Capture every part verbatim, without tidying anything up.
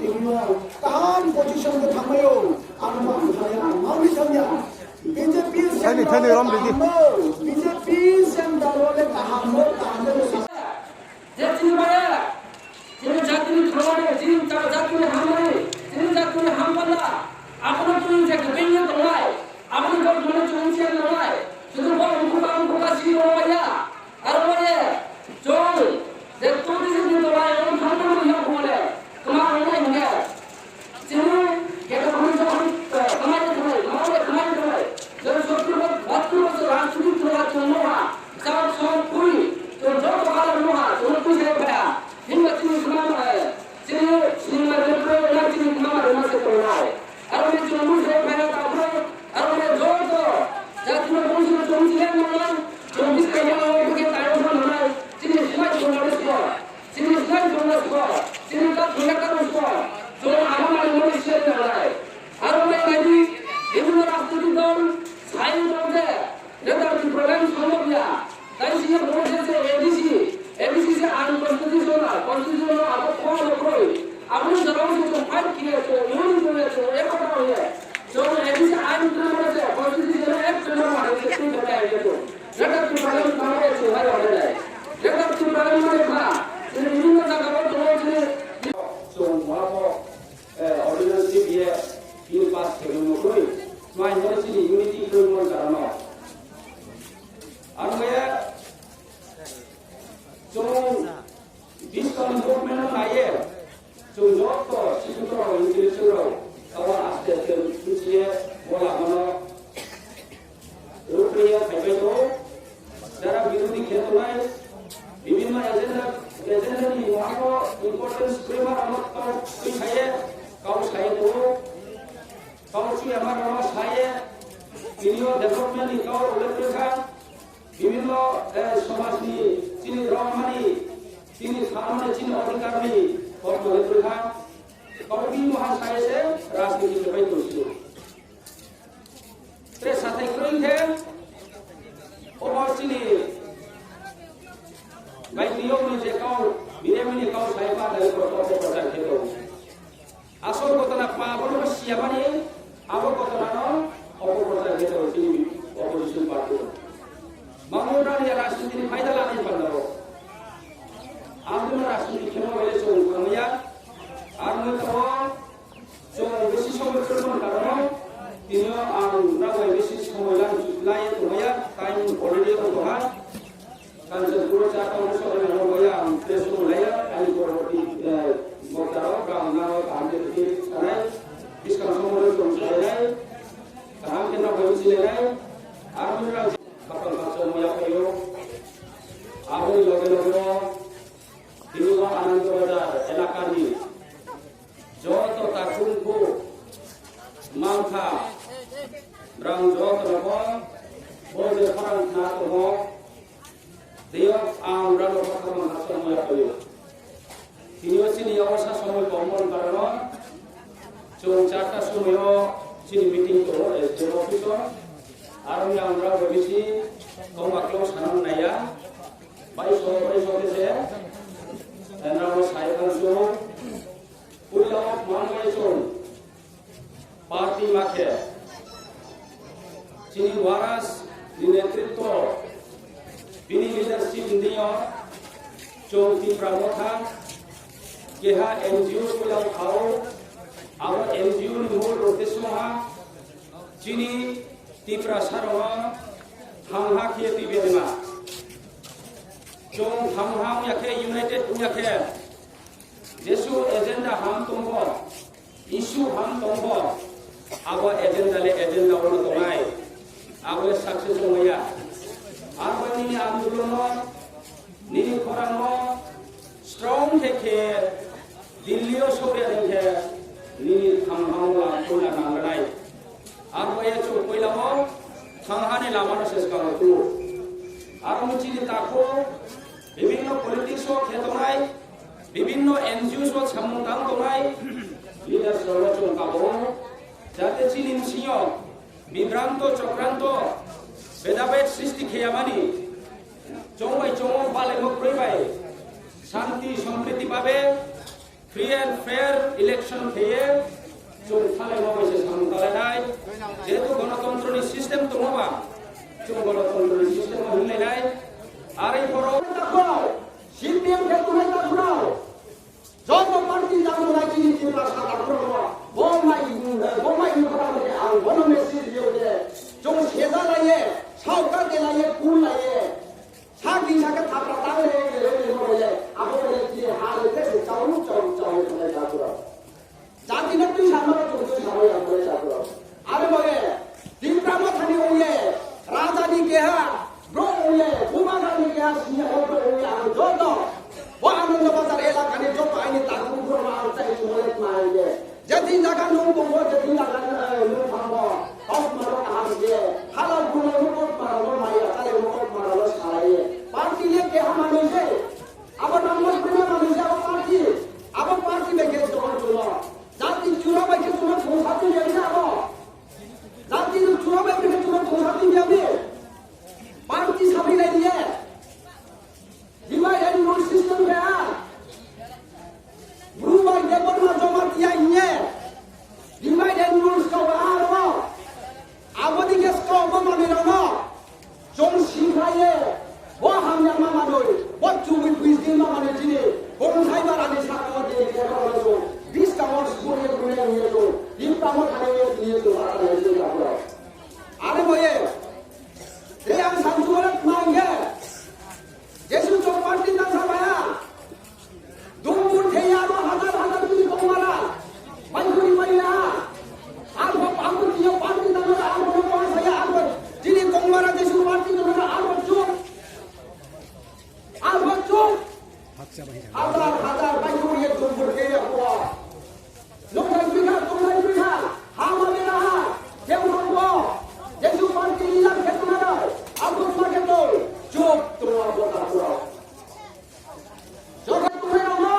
tini o kaham position o thangmai o. Ano bo ang thaya, ang mauni thangya. B J P Thani, thani, rom ridi. B J P central o le kaham o, kaham o. Je chini maya, chini jatini thalai, chini jatini hambai, chini jatini hambala, abono tini je kwbangma tongnai, abono kok mano chwng siya tongnai, sudu bo ungkuka ungkuka si rwmaya, aro maya, chwng je tourism ni thalai, o thangna manya phone, kwma wngnai hwnkhe, chini keta phone jokon, kwmai thalai, mawle kwmai thalai, je sottur bosor, bahattur bosor rajniti Unconstitutional, constitutional abo kok rok roi. Aboni jora o chwng fight khiye, chwng unity khiye, chwng ekota hoye. Chwng A D C ain twi mano je, constitutional act twi mano je, twi mano je. Greater Tipraland mano je, chwng hai hoye nai. Greater Tipraland mano je, chini bibhinno jaga o tongo chini. Chwng mano, eh, ordinance bill pass khaiwi mokoi. Mai hino chini unity khaiwi mon karano. Ang ya, chwng Buskang movement no naiye, chwng joto sisuk rok, intellectual rok, abo aste aste buchiye, bo lamano rukriya phaibai tongo. Jara birodhi khe tongnai, bibhinno agenda, agenda ni mungha importance kwrwima rok no kau twi khaye, kau saye tongo. Kau twi ama rok no saye, tini o development ni kau ulle kwrwkha. Bibhinno, eh, somajni chini romani, chini tharmani, chini odhikarni kok manwi kwrwkha. Kok bini moha sai se rajniti kwbai tongsi. Tre sathai kwrwng khe, obo chini bai tiyokni je kau, biremini kau sai ba dai kotor kotor jai khe tongo. Asol ghotona pa bono bo siyamani, abo ghotonano opoprochar khe tongo chini opposition party rok. Mamu rani rajniti ni phaida lani panda rok. Aboni rajniti khemo bele chwng thangya. Aroni tongo chwng bisi somoi kwrwngmani karono tini ang rabai bisi somoi lang lai tongya, time already tongha. Kanchanpur o chakao sohor nangma bai ang press release lai ya, ani porborti, eh, bokta rok kaham nang kaham khe twi sanai, bwskang sohor rok tong sanai, kaham khe nang bai silai nai, ang rang khapang khapang moya phaio, aboni loge loge o tini o Anand Bazar elakani joto takhuk bukhuk mangkha, rang joto no bo, bo je khorang khna tongo, Tei ang rano kha khamang ha somoi ya phaio. Tini o chini yago sa somoi kok mon karano. Chwng charta somoi o chini meeting tongo S D M office o. Aro ni ang rano bisi tongma klo sanang naiya. Bai so, bai so khe se. Rano sai khan so. Puila o man bai so. Party ma khe chini Waras ni netritwo, bini leadership ni o chwng Tipra Motha keha N G O puila o phao, abo N G O ni mol rok tei songha chini Tiprasa rok no thangha khe twibi ma. Chwng thangha wngya khe, united wngya khe, jesu agenda ham tongkho. Issue ham tongo, abo agenda le agenda ono tongnai, abo le success ongya. Abo nini andolono, nini khorango strong khe khe Delhi o sokya hwnkhe nini thangmao la koila nangnai. Abo ya chu koila o thanghani lamano se swkango tu. Abo chini takho bibhinno politics o khe tongnai. Bibhinno N G Os o samung tang tongnai leaders rok chwng kabo, jate chini bisingo bibranto chokranto bedabed srishti kheyamani chongbai chongo balai mo kwrwi bai shanti sampriti babe free and fair election kheye chwng salai mo bai se samung talainai, jehetu gonotontroni system tongo ba chwng gonotontroni system o hinlainai, arwi borok C P M khe kunai ta phunao. Joto party jang belai chini Tiprasa takhuk rok bo mai, bo mai ni khorang khe ang bono message rio je. Chwng sejak lai ye, saukar de lai ye, kul lai ye. Sak di sak khe thapra tang le, le, le, le, le, le. Abo le chini ha le khe se chauru, chauru, chauru khe takhuk rok. Jati no twi sama rok chwng twi sama ya khe takhuk rok. Aro bo ye, Tipra Mothani ongya, Raja ni keha, bro ongya, Bubagra ni keha, senior bro ongya, ang joto. Bo Ananda Bazar elaka ni joto aini takhuk bro ma ang chai chumole ma ye. Jati jaga nung tongo, jati jaga, eh, nung thango. Kok maro kaham ye. Hala gulo no kok maro no maya, chale no kok maro no salai ye. Party le keha manwi se. Abo nang mas bina manwi se abo party. Abo party le ke joto chulo. Jati chura bai ke chura thongsa twi ya abo. Jati chura bai ke chura thongsa twi ya. Party sabi lai ye. Divide and rule system Hazar hazar bai kuri ek jun bwrwi ya ko. Nokthai pui kha, tongthai pui kha, ha ma bera ha, khe wngkha bo, Jesu party ni lang khe tongna dai, aboni ma khe tong, chup tongma bo ta pura. Joto tongnai rok no,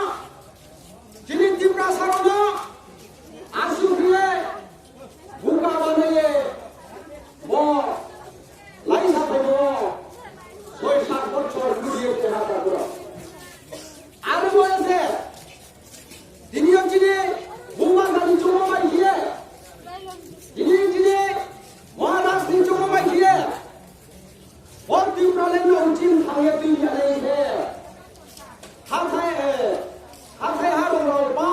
chini Tiprasa rok no, asuk khe, buka banaiye, bo, laisa phaibo, soi sat bochor kuri ye keha ta pura. Aro bo ese, Tini o chini Buma Thani chongma bai khiye. Tini chini Maharaj ni chongma bai khiye. Bo Tipraland no uchin thangye twi ya le khe. Hathai, eh, hathai ha rong rong ba.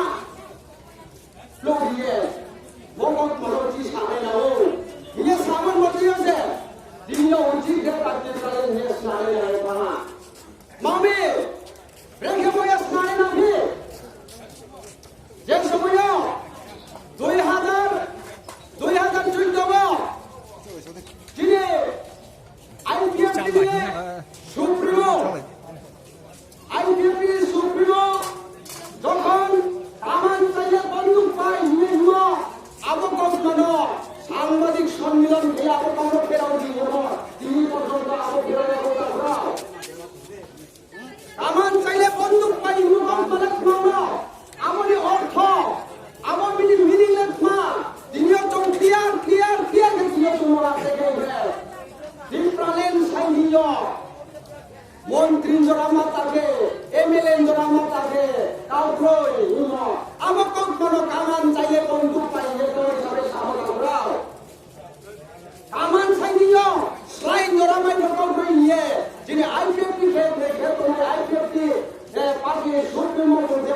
Lo khiye. Bo kok maro chi sa le na o. Ye saman mo chi yo se. Tini o uchin de ta Tipraland ye sa le na o ba. Mami, brekhe boya snai na phi. Je somoyo dui hazar, dui hazar chuddo o chini I P F T ni Supremo, I P F T ni Supremo jokhon kaman chaile bonduk pai hinwi hino, abo kokmano sangbadik sonmilan khe abo kokno pherao di hino, tini porjonto abo pherao ya kokno. Kaman chaile bonduk pai hinwi kok malak mano. Aboni ortho, abo bini meaning le tma. Tini o chong clear, clear, clear khe tini o chong malak se khe khe. Tipraland sai tini o. Montri jora ma ta khe, M L A jora ma ta khe, kaukroi hino. Abo kok mano kaman chaile bonduk pai hinwi kok sabai sabo kaukroi. Kaman saini yo, slai jora mai jora mai ye, jini I P F T khe, khe, khe, khe, I P F T, eh, party Supremo Motha je